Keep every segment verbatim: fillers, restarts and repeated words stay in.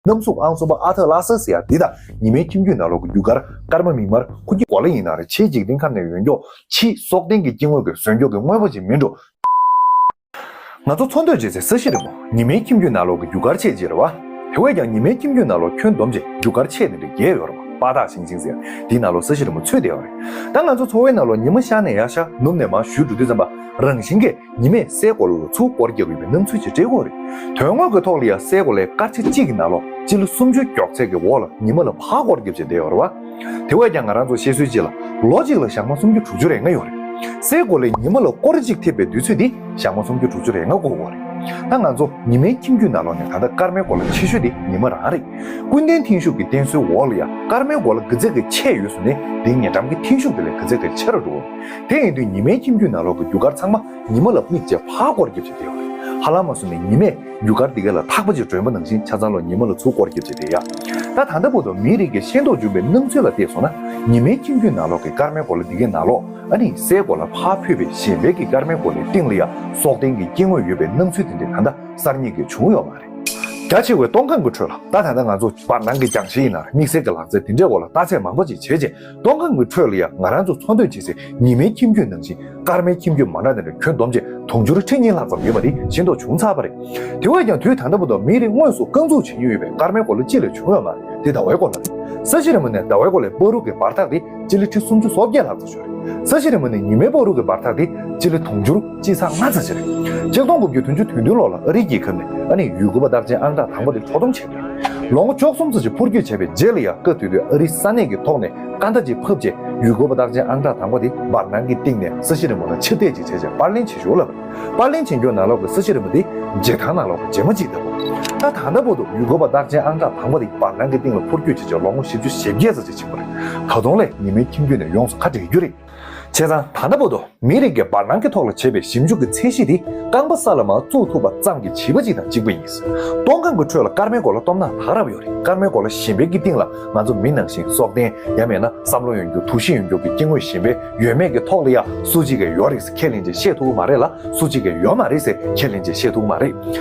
གནམ་གཟུགས་ཨང་གསུམ་པ་ཨ་ཐ་ལ་སི་ཟེར་ཡ་འདི་དང་ཉི་མའི་ཁྱིམ་རྒྱུད་ནང་ལོགས་ཀྱི་རྒྱུ་སྐར་སྐར་མ་མིག་དམར་ཁུ་ཁྱི་གོ་ལ་ཡིན་ན་རེད། ཕྱིའི་འཇིག་རྟེན་ཁམས་ནས་ཡོང་ཀྱོག་ཕྱིའི་སྲོག་ལྡན་གྱི་སྐྱེ་དངོས་ཀྱི་ཟོན་ཀྱོག་གི་དངོས་པོ་ཅིག་མིན་འགྲོ། ང་ཚོ་འཚོ་སྡོད་བྱེད་སའི་ས་གཞི་རིལ་མོ་ཉི་མའི་ཁྱིམ་རྒྱུད་ནང་ལོགས་ཀྱི་རྒྱུ་སྐར་ཆེ་ཆེ་རེད་བ། དེ་བས་ཀྱང་ཉི་མའི་ཁྱིམ་རྒྱུད་ནང་ལོགས་ཁྱོན་བསྡོམས་བྱས་རྒྱུ་སྐར་ཆེ་དེ་འདྲ་བརྒྱད་ཡོད་རེད་བ། པ་དག་ཤིང་ཆིང་ཟེར་དེའི་ནང་ལོགས་ས་གཞི་རིལ་མོ་ཚུད་བསྡད་ཡོད་རེད། ད་ང་ཚོ་འཚོ་བའི་ནང་ལོགས་ཉི་མ་ཤར་ནས་ཡར་ཤར་ནུབ་ནས་མར་བཞུད་འགྲོ་དུས་ཙམ་པ་རང་བཞིན་གྱིས་ཉི་མས་སའི་གོ་ལ་ལ་ཚུར་སྐོར་རྒྱབ་ཡོད་པའི་སྣང་ཚུལ་ཅིག་སྤྲད་ཀྱི་ཡོད་རེད། དོན་དངོས་ཀྱི་ཐོག་ལ་ཡང་སའི་གོ་ལའི་སྐར་ཆ་གཅིག་གི་ནང་ལོགས་སྤྱི་ལེ་སུམ་ཅུ་མགྱོགས་ཚད་ཀྱི་འོག་ལ་ཉི་མ་ལ་ཕར་སྐོར་རྒྱབ་བྱས་བསྡད་ཡོད་རེད་བ། དེ་བས་ཀྱང་ང་རང་ཚོ་བཤད་སྲོལ་གཅིག་ལ་ལོ་གཅིག་ལ་ཞག་མ་སུམ་ཅུ་དྲུག་ཅུ་རེ་ལྔ་ཡོད་རེད། སའི་གོ་ལའི་ཉི་མ་ལ་སྐོར་གཅིག་ཐེབས་པའི་དུས་ཚོད་འདི་ཞག་མ་སུམ་ཅུ་དྲུག་ཅུ་རེ་ལྔ་འགོར་གྱི་ཡོད་རེད། ད་ང་ཚོ་ཉི་མའི་ཁྱིམ་རྒྱུད་ནང་ལོགས་ནས་ད་ལྟ་སྐར་མའི་གོ་ལ་ཆེ་ཤོས་དེ་ཉི་མ་རང་རེད། ཀུན་ལྡན་འཐེན་ཤུགས་ཀྱི་བསྟན་སྲོལ་འོག་ལ་ཡང་སྐར་མའི་གོ་ལ་ག་ཚད་ཀྱི་ཆེ་ཡོད་སོང་ནས་དེའི་ཉེ་འགྲམ་གྱི་འཐེན་ཤུགས་དེ་ལས་ག་ཚད་ཀྱི་ཆེ་རུ་འགྲོ་གི་ཡོད་རེད། དེ་ཡིན་དུས་ཉི་མའི་ཁྱིམ་རྒྱུད་ནང་ལོགས་ཀྱི་རྒྱུ་སྐར་ཚང་མ་ཉི་མ་ལ་དམིགས་བྱས་ཕར་སྐོར་རྒྱབ་བྱས་བསྡད་ཡོད་རེད། ཧ་ལམ་མ་སོང་ནས་ཉི་མས་རྒྱུ་སྐར་འདི་ག་ལ་ཐག་པ་ཅིག་སྒྲོན་པ་ནང་བཞིན་ཆ་ཚང་ལོ་ཉི་མ་ལ་ཚུར་སྐོར་རྒྱབ་བྱས་བསྡད་ཡ། ད་ད་ལྟ་བར་དུ་མིའི་རིགས་ཀྱིས་ཤེས་རྟོགས་བྱུང་བའི་སྣང་ཚུལ་ལ་བལྟས་སོང་ན་ཉི་མའི་ཁྱིམ་རྒྱུད་ནང་ལོགས་ཀྱི་སྐར་མའི་གོ་ལ་འདི་གའི་ནང་ལོགས་ཨ་ནི་སའི་གོ་ལ་ཕར་འཕུད་པའི་གཞན་པའི་གི་སྐར་མའི་གོ་ལའི་སྟེང་ལ་ཡ་སྲོག་ལྡན་གྱི་སྐྱེ་དངོས་ཡོད་པའི་སྣང་ཚུལ་དེ་འདྲ་ད་ལྟ་གསར་རྙེད་ཀྱི་བྱུང་ཡོད་མ་རེད། རྒྱ་ཆེ་བའི་སྟོང་ཁམས་ཀྱི་ཁྲོད་ལ་ད་ད་ལྟ་ང་ཚོ་བར་སྣང་གི་རྒྱང་ཤེལ་ཡིན་ན་རེད། དམིགས་བསལ་གྱི་ལག་རྩལ་དེ་འདྲའི་འོག་ལ་བརྟག་དཔྱད་མང་པོ་ཅིག་བྱས་རྗེས་སྟོང་ཁམས་ཀྱི་ཁྲོད་ལ་ཡང་ང་རང་ཚོ་འཚོ་སྡོད་བྱེད་སའི་ཉི་མའི་ཁྱིམ་རྒྱུད་ནང་བཞིན་སྐར་མའི་ཁྱིམ་རྒྱུད་མ་འདྲ་དེ་འདྲ་ཁྱོན་བསྡོམས་བྱས་དུང་ཕྱུར་ཁྲི་གཉིས་ལྷག་ཙམ་ཡོད་པ་དེ་ཤེས་རྟོགས་བྱུང་ཚར་བ་རེད། དེ་བས་ཀྱང་དུས་ད་ལྟ་བར་དུ་མིའི་རིགས་དངོས་སུ་རྐང་འཛུགས་བྱེད་མྱོང་ཡོད་པའི་སྐར་མའི་གོ་ལ་གཅིག་ལས་བྱུང་ཡོད་མ་རེད། དེ་ཟླ་བའི་གོ་ལ་རེད། ས་གཞི་རིལ་མོ་ནས་ཟླ་བའི་གོ་ལའི་བར་དུ་གི་བར་ཐག་དེ་སྤྱི་ལེ་ཁྲི་སུམ་ཅུ་སོ་བརྒྱད་ལྷག་ཙམ་ཞིག་རེད། ས་གཞི་རིལ་མོ་ནས་ཉི་མའི་བར་དུ་གི་བར་ཐག་དེ་སྤྱི་ལེ་དུང་ཕྱུར་གཅིག་ཚེག་ལྔ་ཙམ་ཞིག་རེད། ཆིག་སྟོང་དགུ་བརྒྱ་བདུན་ཅུ་དོན་བདུན་ལོ་ལ་ཨ་རིའི་རྒྱལ་ཁབ་ནས་ཨ་ནི་ཡུལ་སྐོར་བ་རྟགས་ཅན་ཨང་གྲངས་དང་པོ་དེ་འཕྲོག་བསྡོམས་བྱས་པ་རེད། ལོ་ངོ་བཅུ་གསུམ་ཙམ་ཞིག་འཕུར་སྐྱོད་བྱས་པའི་རྗེས་ལ་ཡང་སྐབས་དེ་དུས་ཨ་རིའི་ས་གནས་ཀྱི་ཐོག་ནས་སྐར་མདའ་ཅིག་ཕབ་རྗེས་ཡུལ་སྐོར་བ་རྟགས་ཅན་ཨང་གྲངས་དང་པོ་དེ་བར་སྣང་གི་སྟེང་ནས་ས་གཞི་རིལ་མོ་ལ་ཕྱིར་བལྟས་ཅིག་བྱས་རྗེས་པར་ལེན་བྱེད་ཤོག་ལབ། པར་ལེན་བྱེད་མཁན་ནང་ལོགས་ཀྱི་ས་གཞི་རིལ་མོ་དེ་བྱེ་ཐང་ནང་ལོགས་ཀྱི་བྱེ་མ་གཅིག་ལྟ་བུ། ད་ད་ལྟ་བར་དུ་ཡུལ་སྐོར་བ་རྟགས་ཅན་ཨང་གྲངས་དང་པོ་དེ་བར་སྣང་གི་སྟེང་ལ་འཕུར་སྐྱོད་བྱས་རྗེས་ལོ་ངོ་བཞི་བཅུ་ཞེ་བརྒྱད་ཙམ་ཅིག་ཕྱིན་པ་རེད། ད་དུང་ལས་ཉི་མའི་ཁྱིམ་རྒྱུད་ནས་ཡོངས་སུ་ཁ་བྲལ་རྒྱུ་རེད། བྱས་ཙང་ད་ལྟ་བར་དུ་མིའི་རིགས་ཀྱིས་བར་སྣང་གི་ཐོག་ལ་བྱས་པའི་ཞིབ་འཇུག་གི་ཚད་གཞི་དེ་རྐང་པ་ས་ལ་མར་བཙུགས་ཐུབ་པ་ཙམ་གྱི་བྱིས་པ་ཅིག་དང་གཅིག་པ་ཡིན། སྟོང་ཁམས་ཀྱི་ཁྲོད་ལ་སྐར་མའི་གོ་ལ་སྟོབས་ན་དག་རབ་ཡོད་རེད། སྐར་མའི་གོ་ལ་གཞན་པའི་གི་སྟེང་ལ་ང་ཚོ་མི་ནང་བཞིན་སྲོག་ལྡན་ཡང་མིན་ན་བསམ་བློ་ཡོད་རྒྱུ་འདུ་ཤེས་ཡོད་རྒྱུ་གི་སྐྱེ་དངོས་གཞན་པ་ཡོད་མེད་ཀྱི་ཐོག་ལ་ཡང་སུ་གཅིག་གིས་ཡོད་རེད་ཟེར་ཁས་ལེན་བྱས་བཤད་ཐུབ་ཀྱི་མ་རེད་ལ། སུ་གཅིག་གིས་ཡོད་མ་རེད་ཟེར་ཁས་ལེན་བྱས་བཤད་ཐུབ་ཀྱི་མ་རེད།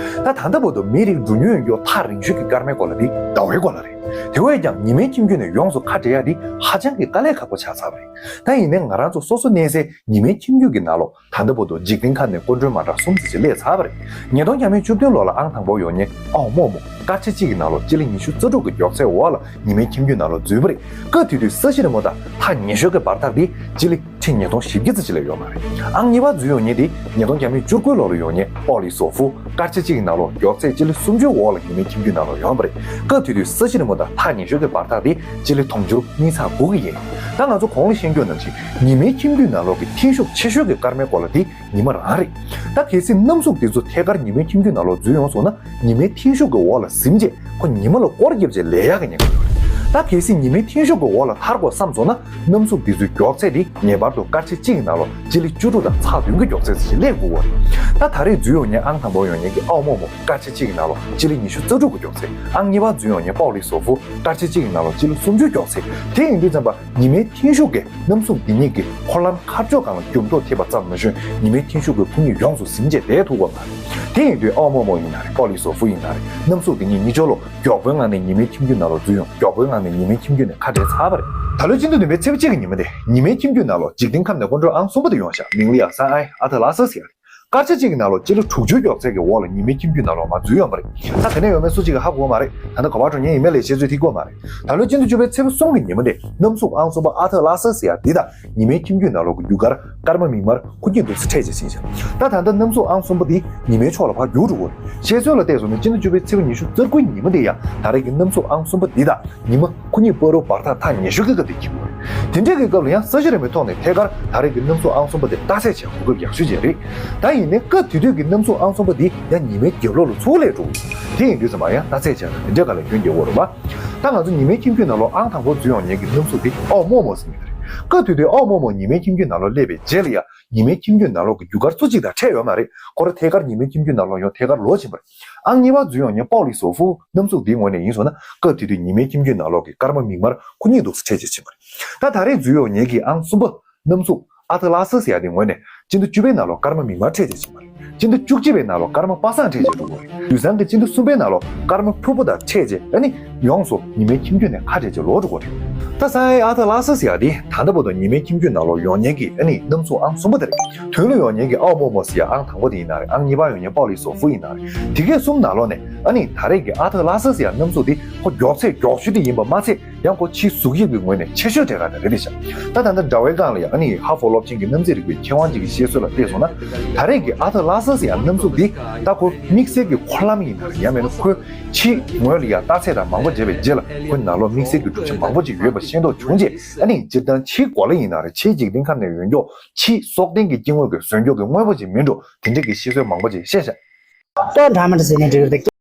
ད་ད་ལྟ་བར་དུ་མིའི་རིགས་འགྲོ་མྱོང་ཡོད་རྒྱུ་ཐག་རིང་ཤོས་ཀྱི་སྐར་མའི་གོ་ལ་དེ་ཟླ་བའི་གོ་ལ་རེད། དེ་བས་ཀྱང་ཉི་མའི་ཁྱིམ་རྒྱུད་ནས་ཡོངས་སུ་ཁ་བྲལ་ཡ་དེ་ཧ་ཅང་གི་དཀའ་ལས་ཁག་པོ་ཆགས་ཚར་བ་རེད། ད་ཡིན་ནའི་ང་རང་ཚོ་སོ་སོ་གནས་སའི་ཉི་མའི་ཁྱིམ་རྒྱུད་ཀྱི་ནང་ལོགས་ད་ལྟ་བར་དུ་འཇིག་རྟེན་ཁམས་ནས་སྐུ་མགྲོན་མ་གྲངས་གསུམ་ཙམ་ཞིག་སླེབས་ཚར་བ་རེད། ཉིས་སྟོང་བརྒྱ་མེད་བཅུ་བདུན་ལོ་ལ་ཨང་དང་པོ་ཡོང་མཁན་ཨའོ་རྨོ་མོ་སྐར་ཆ་གཅིག་གི་ནང་ལོགས་སྤྱི་ལེ་ཉི་ཤུ་རྩ་དྲུག་གི་མགྱོགས་ཚད་འོག་ལ་ཉི་མའི་ཁྱིམ་རྒྱུད་ནང་ལོགས་འཛུལ་བ་རེད། སྐབས་དེ་དུས་ས་གཞི་རིལ་མོ་དང་ཐག་ཉེ་ཤོས་ཀྱི་བར་ཐག་དེ་སྤྱི་ལེ་ཁྲི་ཉིས་སྟོང་བཞི་བརྒྱ་ཙམ་ཞིག་ལས་ཡོད་མ་རེད། ཨང་གཉིས་པ་འཛུལ་ཡོང་མཁན་དེ་ཉིས་སྟོང་བརྒྱ་མེད་བཅུ་དགུ་ལོ་ལ་ཡོང་མཁན་པའོ་ལི་སོ་ཧྥུ་སྐར་ཆ་གཅིག་གི་ནང་ལོགས་མགྱོགས་ཚད་སྤྱི་ལེ་སུམ་ཅུའི་འོག་ལ་ཉི་མའི་ཁྱིམ་རྒྱུད་ནང་ལོགས་ཡོང་བ་རེད། སྐབས་དེ་དུས་ས་གཞི་རིལ་མོ་དང་ཐག་ཉེ་ཤོས་ཀྱི་བར་ཐག་དེ་སྤྱི་ལེ་དུང་ཕྱུར་གཉིས་ཚེག་དགུ་གི་ཡིན། ད་ང་ཚོ་གོང་ལ་བཤད་རྒྱུ་ནང་བཞིན་ཉི་མའི་ཁྱིམ་རྒྱུད་ནང་ལོགས་ཀྱི་འཐེན་ཤུགས་ཆེ་ཤོས་ཀྱི་སྐར་མའི་གོ་ལ་དེ་ཉི་མ་རང་རེད། ད་གལ་སྲིད་གནམ་གཟུགས་དེ་ཚོ་ཐད་ཀར་ཉི་མའི་ཁྱིམ་རྒྱུད་ནང་ལོགས་འཛུལ་ཡོང་སོང་ན་ཉི་མའི་འཐེན་ཤུགས་ཀྱི་འོག་ལ་ཟིན་རྗེས་ཁོ་ཉི་མ་ལ་སྐོར་རྒྱབ་རྗེས་ལས་ཡག་གི་ཉེན་ཁ་ཡོད་རེད། ད་གལ་སྲིད་ཉི་མའི་འཐེན་ཤུགས་ཀྱི་འོག་ལ་ཐར་དགོས་བསམ་སོང་ན་གནམ་གཟུགས་དེ་ཚོའི་མགྱོགས་ཚད་དེ་ངེས་པར་དུ་སྐར་ཆ་གཅིག་གི་ནང་ལོགས་སྤྱི་ལེ་བཅུ་དྲུག་དང་ཚེག་བདུན་གྱི་མགྱོགས་ཚད་ཙམ་ཞིག་སླེབས་དགོས་པ་རེད། ད་ད་རེས་འཛུལ་ཡོང་མཁན་ཨང་དང་པོ་ཡོང་མཁན་གྱི་ཨའོ་རྨོ་མོ་སྐར་ཆ་གཅིག་གི་ནང་ལོགས་སྤྱི་ལེ་ཉི་ཤུ་རྩ་དྲུག་གི་མགྱོགས་ཚད། ཨང་གཉིས་པ་འཛུལ་ཡོང་མཁན་པའོ་ལི་སོ་ཧྥུ་སྐར་ཆ་གཅིག་གི་ནང་ལོགས་སྤྱི་ལེ་སུམ་ཅུའི་མགྱོགས་ཚད། དེ་ཡིན་དུས་ཙམ་པ་ཉི་མའི་འཐེན་ཤུགས་ཀྱིས་གནམ་གཟུགས་འདི་གཉིས་ཀྱི་འཁོར་ལམ་ཁ་ཕྱོགས་སྒང་ལ་འགྱུར་ལྡོག་ཐེབས་པ་ཙམ་མ་ཟད་ཉི་མའི་འཐེན་ཤུགས་ཀྱིས་ཁོ་གཉིས་ཡོངས་སུ་ཟིན་བྱས་བསྡད་ཐུབ་པ་མ་རེད། དེ་ཡིན་དུས་ཨའོ་རྨོ་མོ་ཡིན་ན་རེད། པའོ་ལི་སོ་ཧྥུ་ཡིན་ན་རེད། གནམ་གཟུགས་འདི་གཉིས་གཉིས་ཆ་ལོ་མགྱོགས་པོའི་ངང་ནས་ཉི་མའི་ཁྱིམ་རྒྱུད་ནང་ལོགས་འཛུལ་ཡོང་། མགྱོགས་པོའི་ངང་ནས་ཉི་མའི་ཁྱིམ་རྒྱུད་ནས་ཁ་བྲལ་ཚར་བ་རེད། ད་ལོའི་སྤྱི་ཟླ་བདུན་པའི་ཚེས་པ་གཅིག་གི་ཉི་མ་དེ་ཉི་མའི་ཁྱིམ་རྒྱུད་ནང་ལོགས་འཇིག་རྟེན་ཁམས་ནས་སྐུ་མགྲོན་ཨང་གསུམ་པ་དེ་ཡོང་ཤག་མིང་ལ་ཡང་ས་ཨའི་ཨ་ཐ་ལ་སི་ཟེར་ཡ་རེད། སྐར་ཆ་གཅིག་གི་ནང་ལོགས་སྤྱི་ལེ་དྲུག་ཅུའི་མགྱོགས་ཚད་ཀྱི་འོག་ལ་ཉི་མའི་ཁྱིམ་རྒྱུད་ནང་ལོགས་མར་འཛུལ་ཡོང་བ་རེད། ད་ག་ནས་ཡོང་མིན་སུ་གཅིག་གིས་ཧ་གོ་བ་མ་རེད། ད་ལྟ་ག་པར་འགྲོ་མཁན་ཡིན་མིན་ལས་བཤད་ཚོད་ཐིག་གོ་མ་རེད། ད་ལོའི་སྤྱི་ཟླ་བཅུ་པའི་ཚེས་པ་གསུམ་གྱི་ཉི་མ་དེ་གནམ་གཟུགས་ཨང་གསུམ་པ་ཨ་ཐ་ལ་སི་ཟེར་ཡ་འདི་དང་ཉི་མའི་ཁྱིམ་རྒྱུད་ནང་ལོགས་ཀྱི་རྒྱུ་སྐར་སྐར་མ་མིག་དམར་ཁུ་ཁྱི་འདུག་སེ་འཕྲད་བྱས་ཕྱིན་ཤག་ད་ད་ལྟ་གནམ་གཟུགས་ཨང་གསུམ་པ་འདི་ཉི་མའི་ཕྱོགས་ལ་ཕར་རྒྱུག་འགྲོ་གི་ཡོད་རེད། བཤད་སྲོལ་ལ་བལྟས་སོང་ན་སྤྱི་ཟླ་བཅུ་པའི་ཚེས་པ་ཉི་ཤུ་རྩ་དགུའི་ཉི་མ་དེ་ཡང་ད་རེས་ཀྱི་གནམ་གཟུགས་ཨང་གསུམ་པ་འདི་དང་ཉི་མ་ཁུ་ཉི་པ་རོ་བར་ཐག་ཐག་ཉེ་ཤོས་ཀྱི་སྐབས་དེ་འཁེལ་གྱི་ཡོད་རེད། དེ་འདྲའི་གི་སྐབས་ལ་ཡང་ས་གཞི་རིལ་མོའི་ཐོག་ནས་ཐད་ཀར་ད་རེས་ཀྱི་གནམ་གཟུགས་ཨང་གསུམ་པ་དེ་རྟགས་གསལ་བྱེད་གོ་སྐབས་ཡག་ཤོས་ཅིག་རེད། ད་ཡིན་ནའི་སྐབས་དེ་དུས་ཀྱི་གནམ་གཟུགས་ཨང་གསུམ་པ་འདི་ཡང་ཉི་མའི་རྒྱབ་ལོགས་ལ་ཚུར་སླེབས་འགྲོ་གི་ཡོད་རེད། དེ་ཡིན་དུས་ཙམ་པ་ཡང་རྟགས་གསལ་བྱེད་ན་དེ་འདྲའི་སྒང་ལ་སྐྱོན་རྒྱག་དགོས་རེད་པ། ད་ང་ཚོ་ཉི་མའི་ཁྱིམ་རྒྱུད་ནང་ལོགས་ཨང་དང་པོ་འཛུལ་ཡོང་མཁན་གྱི་གནམ་གཟུགས་དེ་ཨའོ་རྨོ་མོ་ཟེར་མཁན་རེད། སྐབས་དེ་དུས་ཨའོ་རྨོ་མོ་ཉི་མའི་ཁྱིམ་རྒྱུད་ནང་ལོགས་སླེབས་པའི་རྗེས་ལ་ཡང་ཉི་མའི་ཁྱིམ་རྒྱུད་ནང་ལོགས་ཀྱི་རྒྱུ་སྐར་སུ་གཅིག་དང་འཕྲད་ཡོད་མ་རེད། ཁོ་རང་ཐད་ཀར་ཉི་མའི་ཁྱིམ་རྒྱུད་ནང་ལོགས་ཡོང་ཐད་ཀར་ལོག་ཕྱིན་པ་རེད། ཨང་གཉིས་པ་འཛུལ་ཡོང་མཁན་པའོ་ལི་སོ་ཧྥུ་གནམ་གཟུགས་འདིའི་ངོས་ནས་ཡིན་སོང་ན་སྐབས་དེ་དུས་ཉི་མའི་ཁྱིམ་རྒྱུད་ནང་ལོགས་ཀྱི་སྐར་མ་མིག་དམར་ཁུ་ཉི་འདུག་སེ་འཕྲད་བྱས་ཕྱིན་པ་རེད། ད་ད་རེས་འཛུལ་ཡོང་མཁན་གྱི་ཨང་གསུམ་པ་གནམ་གཟུགས་ཨ་ཐ་ལ་སི་ཟེར་ཡ་དེའི་ངོས་ནས་ སྤྱི་ཟླ་བཅུ་པའི་ནང་ལོགས་ཀརྨ་མིག་དམར་འཕྲད་བྱས་ཕྱིན་པ་རེད། སྤྱི་ཟླ་བཅུ་གཅིག་པའི་ནང་ལོགས་ཀརྨ་པ་སངས་འཕྲད་བྱས་འགྲོ་གི་རེད། དུས་སང་གི་སྤྱི་ཟླ་གསུམ་པའི་ནང་ལོགས་ཀརྨ་ཕུར་བུ་དར་འཕྲད་བྱས་ཨ་ནི་ཡོངས་སུ་ཉི་མའི་ཁྱིམ་རྒྱུད་ནས་ཁ་བྲལ་བྱས་ལོག་འགྲོ་གི་རེད། ད་སའི་ཨ་ཐ་ལ་སི་ཟེར་ཡ་དེ་ད་ལྟ་བར་དུ་ཉི་མའི་ཁྱིམ་རྒྱུད་ནང་ལོགས་ཡོང་མཁན་གྱི་ཨ་ནི་གནམ་གཟུགས་ཨང་གསུམ་པ་དེ་རེད། དུས་ལ་ཡོང་མཁན་གྱི་ཨའོ་མོ་མོ་ཟེར་ཡ་ཨང་དང་པོ་དེ་ཡིན་ན་རེད། ཨང་གཉིས་པ་ཡོང་མཁན་པའོ་ལི་སོ་ཧྥུ་ཡིན་ན་རེད། དེ་གའི་གསུམ་ནང་ལོགས་ནས་ཨ་ནི་ད་རེས་ཀྱི་ཨ་ཐ་ལ་སི་ཟེར་ཡ་གནམ་གཟུགས་དེ་ཁོ་མགྱོགས་ཚད་མགྱོགས་ཤོས་དེ་ཡིན་པ་མ་ཚད། ཡང་ཁོ་ཕྱིའི་གཟུགས་དབྱིབས་ཀྱི་ངོས་ནས་ཆེ་ཤོས་གྲས་ཁ་དེ་རེད་དེ་ཤག་ད་ད་ལྟ་དྲ་བའི་སྒང་ལ་ཡང་ཨ་ནི་ཧ་ཧྥོ་སློབ་ཆེན་གྱི་གནམ་རྫས་རིག་པའི་མཁས་དབང་ཅིག་གི་བཤད་སྲོལ་ལ་བལྟས་སོང་ན། ད་རེས་ཀྱི་ཨ་ཐ་ལ་སི་ཟེར་ཡ་གནམ་གཟུགས་འདི་ད་ཁོ་དམིགས་བསལ་གྱི་འཁོར་ལམ་ཡིན་ན་ཡང་མིན་ན་ཁོའི་ཕྱིའི་ངོས་ལ་ཡང་རྟགས་ཚད་དང་མང་པོ་མཇལ་བའི་རྗེས་ལ་ཁོའི་ནང་ལོགས་དམིགས་བསལ་གྱི་གྲུབ་ཆ་མང་པོ་ཅིག་ཡོད་པ་ཤེས་རྟོགས་བྱུང་རྗེས་ཨ་ནི་སྤྱིར་བཏང་ཕྱིའི་གོ་ལ་ཡིན་ན་རེད། ཕྱིའི་འཇིག་རྟེན་ཁམས་ནས་ཡོང་མགྱོགས་ཕྱིའི་སྲོག་ལྡན་གྱི་སྐྱེ་དངོས་ཀྱི་ཟོས་མགྱོགས་ཀྱི་དངོས་པོ་ཅིག་མིན་འགྲོ་དེ་འདྲས་ཀྱི་བཤད་སྲོལ་མང་པོ་ཅིག་བཤད་ཤག་ཏོ་འདྲ་མི་འདྲ་ཟེར་ནས་འགྲིག་རེད།